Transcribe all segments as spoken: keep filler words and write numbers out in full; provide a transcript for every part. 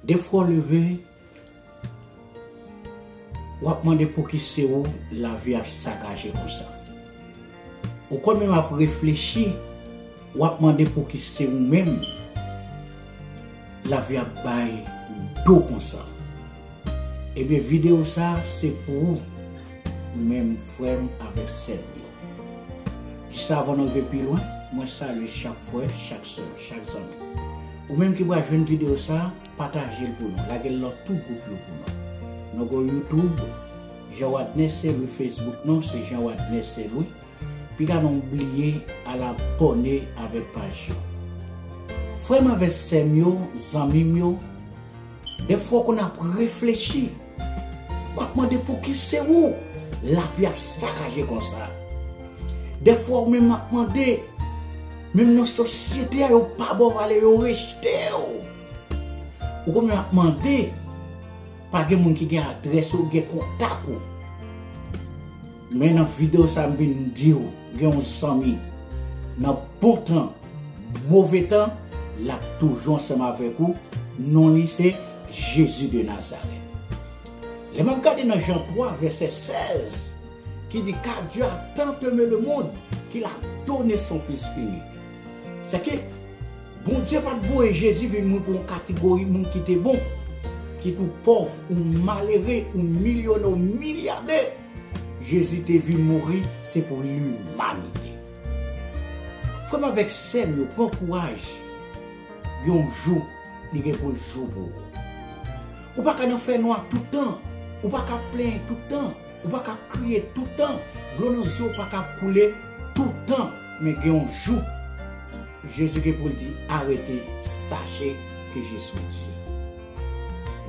Defwa w leve, w ap mande pouki se ou lavi ap sakaje konsa. Ou konn menm ap reflechi, w ap mande pouki se ou menm lavi ap bay do konsa. Ebyen, videyo sa a se pou ou, ou menm frè m avèk sè m yo. Jis avan nou rive pi lwen, mwen salye chak frè, chak sè, chak zanmi. Ou menm ki pral jwenn videyo sa a, pataje l pou nou, lage l nan tout gwoup yo pou nou. Nou gen YouTube, Jean Wadner Saint Louis, Facebook nou se Jean Wadner Saint Louis. Piga nou bliye al abòne avèk paj yo. Frè m avèk sè m yo, zanmi m yo, dèfwa w konn ap reflechi, w ap mande pouki se ou lavi ap sakaje konsa. Dèfwa w menm ap mande, menm nan sosyete a yo pa ba w valè, yo rejte w. Ou konn menm ap mande, pa gen moun ki gen adrès ou, gen kontak ou. Men nan videyo sa a m vin di w, gen yon zanmi, nan bon tan, move tan, l ap toujou ansanm avèk ou. Non li se Jezi de Nazarèt. Lè m ap gade nan Jan twa, vèsè sèz, ki di, Car Dieu a tant aimé le monde qu'il a donné son Fils unique. Sèke Bondye pa t voye Jezi vin mouri pou yon kategori moun ki te bon, ki tou pòv, ou malere, ou milyonè, ou milyadè. Jezi te vin mouri, se pou limanite. Frè m avèk sè m yo, pran kouraj. Gen yon jou, li gen pou l jou pou ou. Ou pa ka nan fènwa tout tan. Ou pa ka plenyen tout tan. Ou pa ka kriye tout tan. Dlo nan zye w pa ka koule tout tan. Men gen yon jou, Jezi gen pou l di, Arrêtez, sachez que je suis Dieu.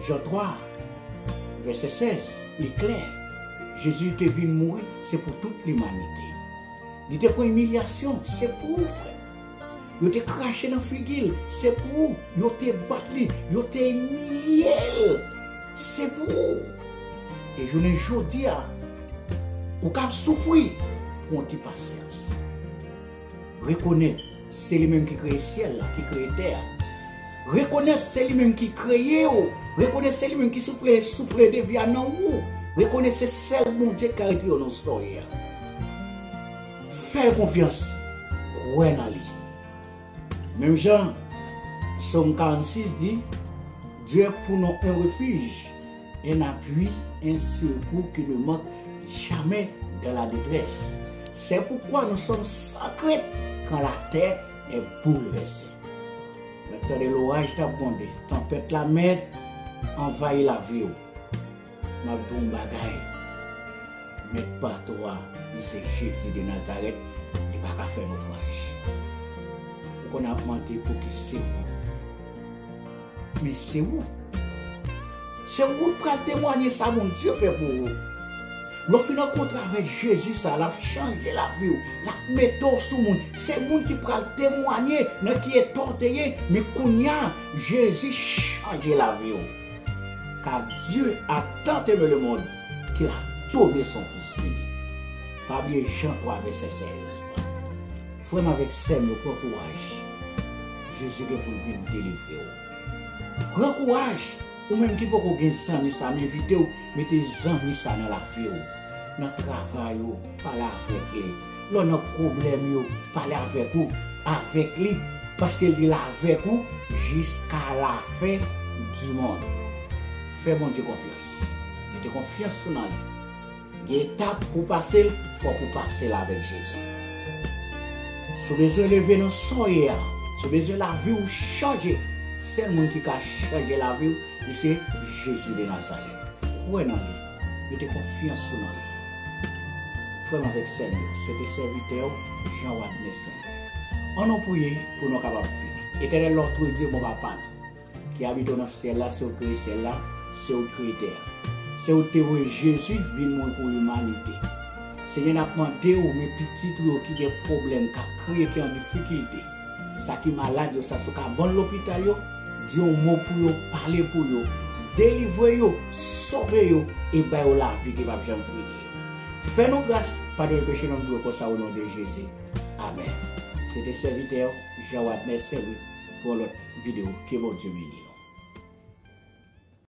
Jan twa, vèsè sèz, li klè. Jezi te vin mouri, se pou tout limanite. Li te pran imilyasyon, se pou ou, frè. Yo te krache nan figi l, se pou ou. Yo te bat li, yo te imilye l, se pou ou. E jounen jodi a, ou ka ap soufri, pran yon ti pasyans. Rekonèt, se li menm ki kreye syèl la, ki kreye tè a. Rekonèt, se li menm ki kreye w. Rekonèt, se li menm ki soufle, soufle de vi a nan ou. Rekonèt, se sèl Bondye ki ka retire w nan sa w ye a. Fè l konfyans, kwè nan li. Menm jan Sòm karannsis di, Dieu est pour nous un refuge, un appui, un secours qui ne manque jamais dans la détresse. C'est pourquoi nous sommes sans crainte quand la terre est bouleversée. Mèt tande loraj t ap gwonde, tanpèt la mèt anvayi lavi w. M ap di w yon bagay. Mèt bato a, li se Jezi de Nazarèt, li pa ka fè nofraj. Ou konn ap mande pouki se ou. Men se ou. Se ou k pral temwanye sa Bondye fè pou ou. Lè w fin rankontre avèk Jezi sa, l ap chanje lavi w. L ap mete w sou moun. Se moun ki pral temwanye nan ki eta w te ye, men kounye a, Jezi chanje lavi w. Car Dieu a tant aimé le monde qu'il a donné son Fils unique. Pa bliye Jan twa vèsè sèz. Frè m avèk sè m yo, pran kouraj. Jezi gen pou l vin delivre w. Pran kouraj, ou menm ki poko gen zanmi sa, m envite w mete zanmi sa nan lavi w, nan travay ou, pale avèk li. Lè w nan pwoblèm yo, pale avèk ou, avèk li, paske li avèk ou jiska lafen di mond. Fè Bondye konfyans. Mete konfyans ou nan li. Gen etap pou pase l, fòk ou pase l avèk Jezi. Si w bezwen leve nan sa w ye a, si w bezwen lavi w chanje, sèl moun ki ka chanje lavi w, li se Jezi de Nazarèt. Kwè nan li. Mete konfyans ou nan li. Frè m avèk sè m yo, se te sèvitè w, Jean Wadner Saint. Ann nou priye pou nou kapab viv. Etènèl, Nòtre Dye, bon Papa nou, ki abite w nan syèl la, se ou k kreye syèl la, se ou k kreye tè a. Se ou k te voye Jezi vin mouri pou limanite. Senyè, n ap mande w, men pitit ou yo ki gen pwoblèm, k ap kriye, ki an difikilte, sa ki malad yo, sa si w ka ban l lopital yo, di yon mo pou yo, pale pou yo, delivre yo, sove yo, e ba yo lavi ki p ap janm fini. Fè nou gras, padone peche nou, nou priye konsa o non de Jezi. Amèn. Se te sèvitè w, Jean Wadner Saint Louis, pou yon lòt videyo. Ke Bondye beni.